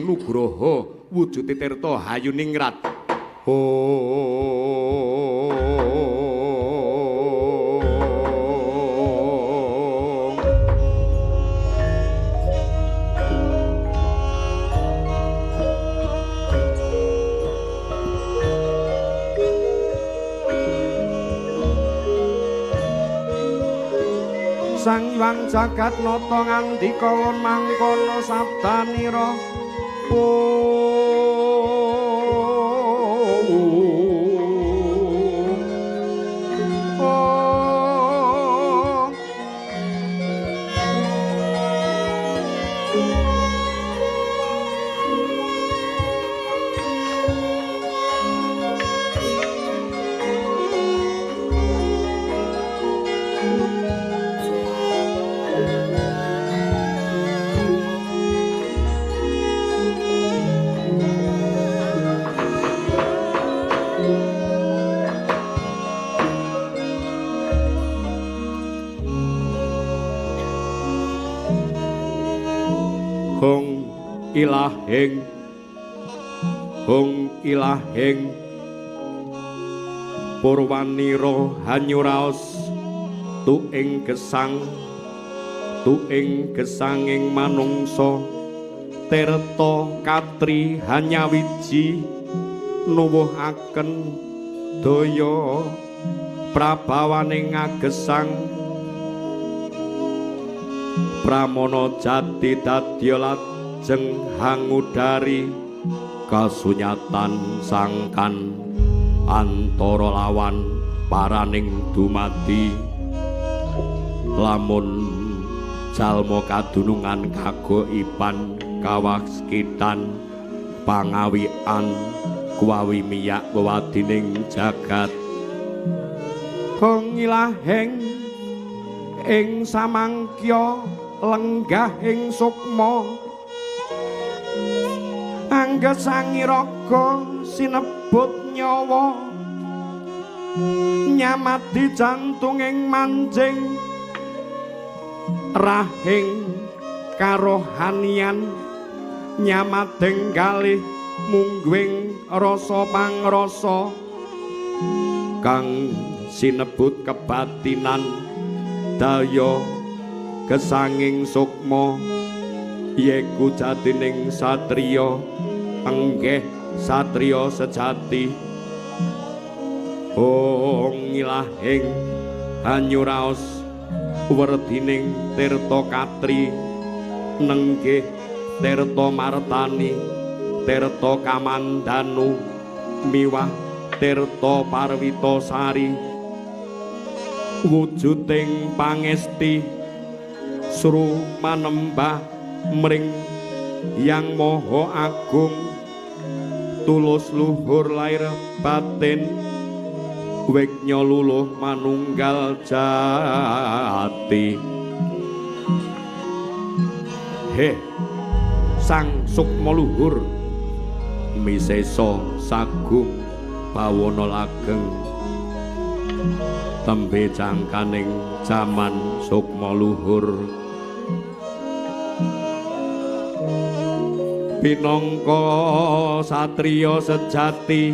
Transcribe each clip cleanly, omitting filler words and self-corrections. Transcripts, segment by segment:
Nugroho wujude Tirta Hayuningrat. Sang Hyang Jagat Nata ngandika lan mangkono sabdanira. Hong ilahing, hong ilahing purwanira hanyuraos tuing gesang, tuing gesanging manungsa tirta katri hanyawiji nuwuhaken daya prabawaning agesang. Pramana jati dadya lajeng hangudari kasunyatan sangkan antara lawan paraning dumadi. Lamun jalma kadunungan kagaiban kawaskitan pangawian kuwawi miyak wewadining jagat. Hong ilahing ing samangkya lenggah ing sukma anggesangi raga sinebut nyawa nyamadi jantunging manjing rahing karohanian nyamadeng galih mungguing rasa pangrasa kang sinebut kebatinan daya gesanging sukma yaiku jatining satriya enggih satriya sejati. Hong ilahing hanyuraos werdining tirta katri nenggih tirta martani tirta kamandanu miwah tirta parwitasari wujuding pangesti sru manembah mring Yang Maha Agung tulus luhur lahir batin wignya luluh manunggal jati. He Sang Sukma Luhur misesa sagung bawana lageng tembe jangkaning jaman Sukma Luhur pinangka satriya sejati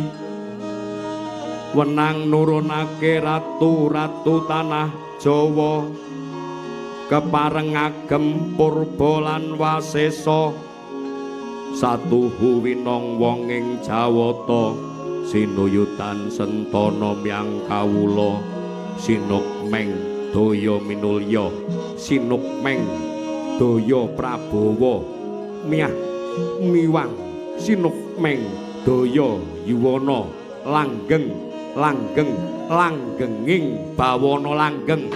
wenang nurunake ratu-ratu tanah Jawa kepareng agem purba lan wasesa satuhu winong wonging Jawata sinuyutan sentana myang kawula sinukmeng daya minulya sinukmeng daya prabawa miyah miwang sinukmeng daya yuwana langgeng langgeng langgenging bawana langgeng.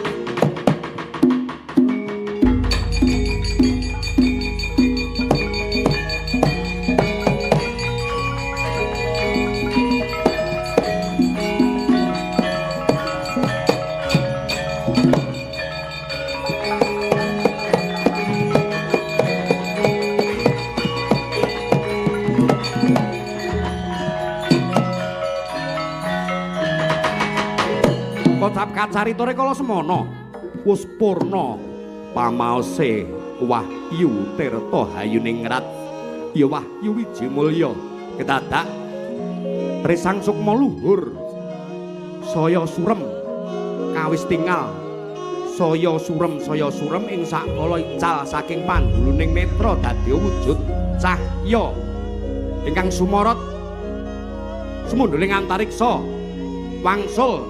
Kacaritane kala semana wus purna pamaose Wahyu Tirta Hayuningrat Ya Wahyu Wijimulya kedadak resang sukma luhur saya surem kawis tingal saya surem ing sakala ical saking panduluning netra dadi wujud cahya ingkang sumorot sumundhuling antariksa wangsul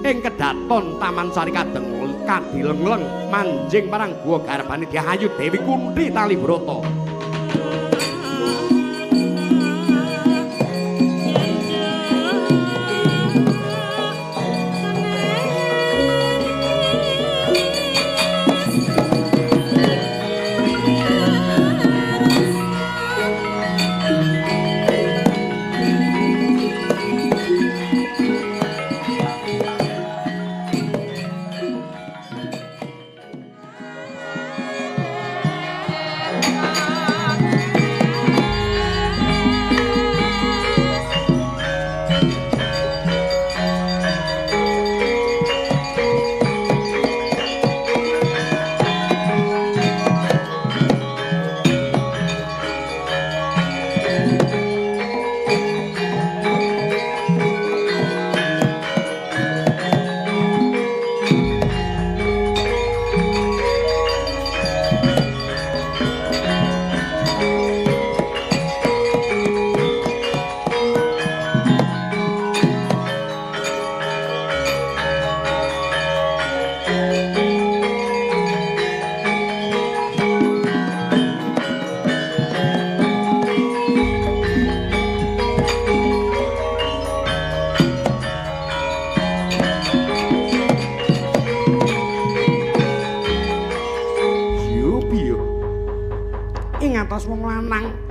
ing kedaton Taman Sari Kadeng kadilengleng manjing marang guwa garbane Dyahayu Dewi Kunthi Talibrata.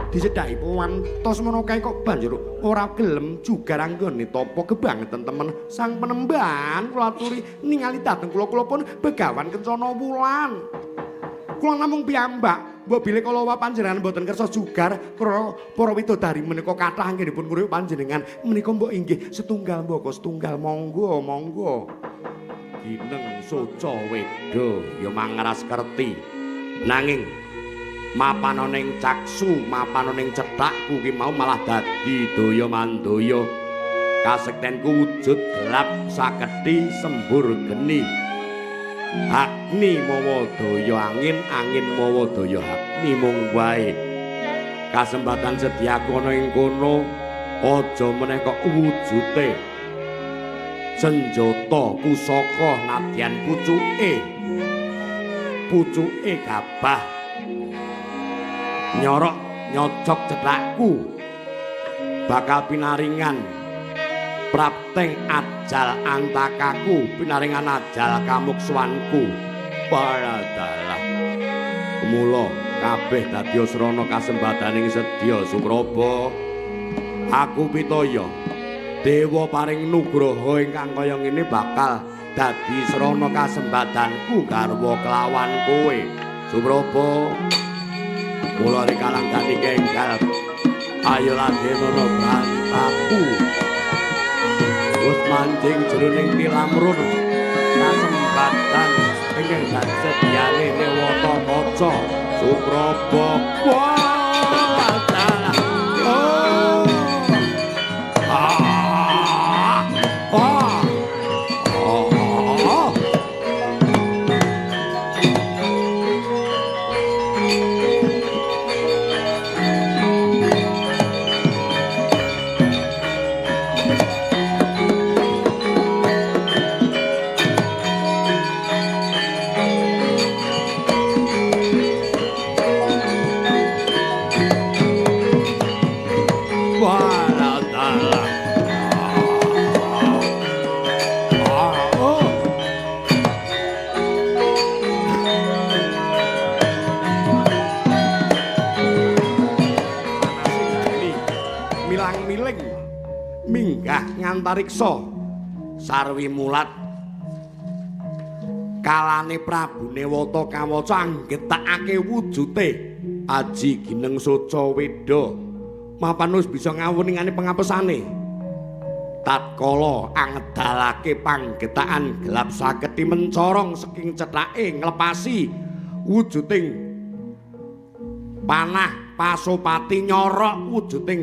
Dicedhaki puwantos mono kae kok banjur ora gelem jugar anggone tapa kebangetan temen sang penemban kula aturi ningali dhateng kula kula pun Begawan Kencana Wulan. Kula namung piyambak mbok bilih kala wau panjenengan mboten kersa jugar krana para widodari menika kathah anggenipun ngruyuk panjenengan menika mbok inggih setunggal mbaka setunggal monggo monggo. Gineng soca weda ya mangras kerti nanging mapanoning caksu mapanoning cethakku ki mau malah dadi daya mandaya kasektenku wujud gelap saketi sembur geni agni mawa daya angin angin mawa daya agni mung wae kasempatan sediaku ana ing kono aja meneh kok wujute senjata pusaka nadyan pucuke pucuke gabah nyorok nyocok cethakku bakal pinaringan prapteng ajal antakaku pinaringan ajal kamuksuanku paradalah mula kabeh dadi srana kasembadaning sedya Supraba aku pitaya dewa paring nugraha ingkang kaya ngene bakal dadi srana kasembadanku garwa kelawan kowe Supraba. Mula rikalang gati kenggal ayo ladenono brantaku wis mancing jroning tilamrun kasembatan ingkang dadi sedyane Newata Kaca Supraba. Wah dalah oh ah ah oh. Antariksa sarwi mulat kalane Prabu Newata kawaca anggetakake wujute aji gineng soca weda mapan wis bisa ngawuningane pengapesane tatkala angedalake panggetakan gelap saketi mencorong saking cethake nglepasi wujuding panah Pasopati nyorok wujuding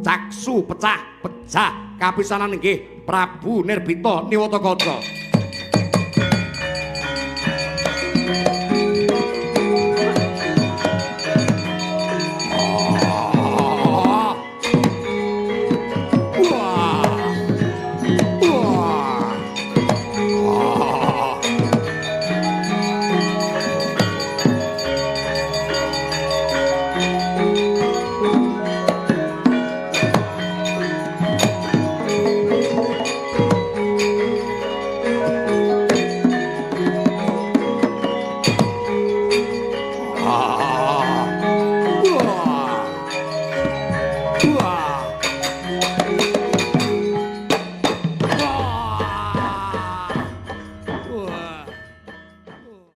caksu pecah pecah kapisanan inggih Prabu Nirbita Niwata Kaca.